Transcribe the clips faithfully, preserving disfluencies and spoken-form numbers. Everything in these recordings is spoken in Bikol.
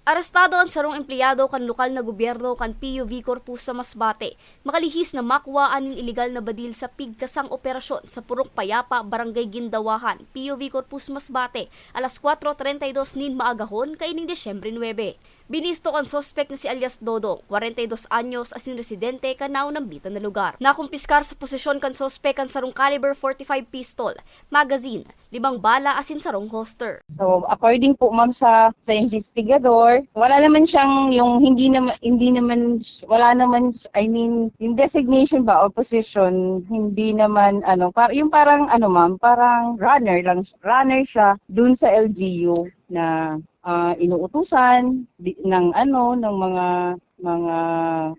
Arestado an sarong empleyado kan lokal na gobyerno kan P U V Corpus sa Masbate, makalihis na makuwaan nin iligal na badil sa pigkasang operasyon sa Purok Payapa, Barangay Gindawahan, P U V Corpus, Masbate, alas kwatro treinta y dos nin maagahon kaining Disyembre nuebe. Binisto kan suspek na si alias Dodong, kwarenta y dos anyos, asin residente kan naunambitan na lugar. Nakumpiskar sa posesyon kan suspek an sarong caliber forty-five pistol, magazine, limang bala asin sarong holster. So, according po, ma'am, sa, sa investigador, wala naman siyang, yung hindi naman, hindi naman, wala naman, I mean, yung designation ba or position, hindi naman, ano, par-, yung parang, ano, ma'am, parang runner lang, runner siya dun sa L G U na, ah, inuutusan di, ng, ano, ng mga, mga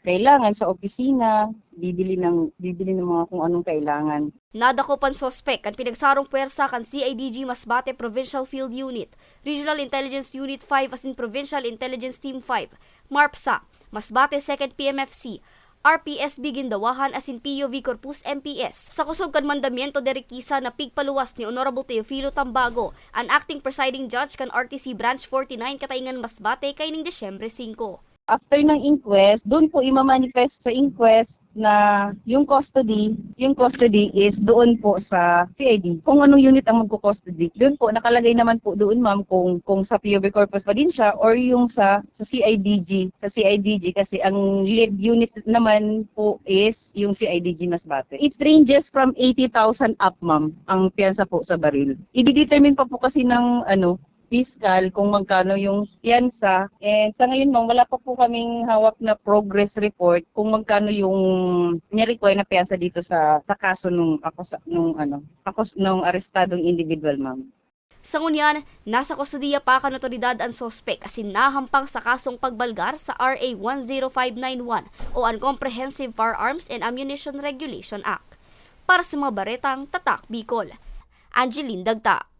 kailangan sa opisina, bibili ng, bibili ng mga kung anong kailangan. Nadakop an suspek kan pinagsarong pwersa kan C I D G Masbate Provincial Field Unit, Regional Intelligence Unit five asin Provincial Intelligence Team five, MARPSA, Masbate Second P M F C, R P S B Gindawahan asin P U V Corpus M P S, sa kusog kan mandamiento de requisa na pigpaluwas ni Honorable Teofilo Tambago, an acting presiding judge kan R T C Branch forty-nine, Katayngan, Masbate, kaining Disyembre singko. After ng inquest, dun po imamanifest sa inquest na yung custody, yung custody is doon po sa C I D. Kung anong unit ang magko-custody, doon po nakalagay naman po doon, ma'am, kung, kung sa P U V Corpus pa din siya or yung sa, sa C I D G. Sa C I D G kasi ang lead unit naman po is yung C I D G Masbate. It ranges from eighty thousand up, ma'am, ang piyansa po sa baril. I-determine pa po kasi ng, ano, piskal kung magkano yung piyansa. And sa ngayon, ma'am, wala pa po kaming hawak na progress report kung magkano yung ni-require na piyansa dito sa, sa kaso nung akusa-, nung ano, akus-, nung arestadong individual, ma'am. Sa ngunyan, nasa kustodiya pa kan otoridad an suspek asin nahampang sa kasong pagbalgar sa R A one zero five nine one o an Comprehensive Firearms and Ammunition Regulation Act. Para sa mga baretang Tatak Bicol, Angeline Dagta.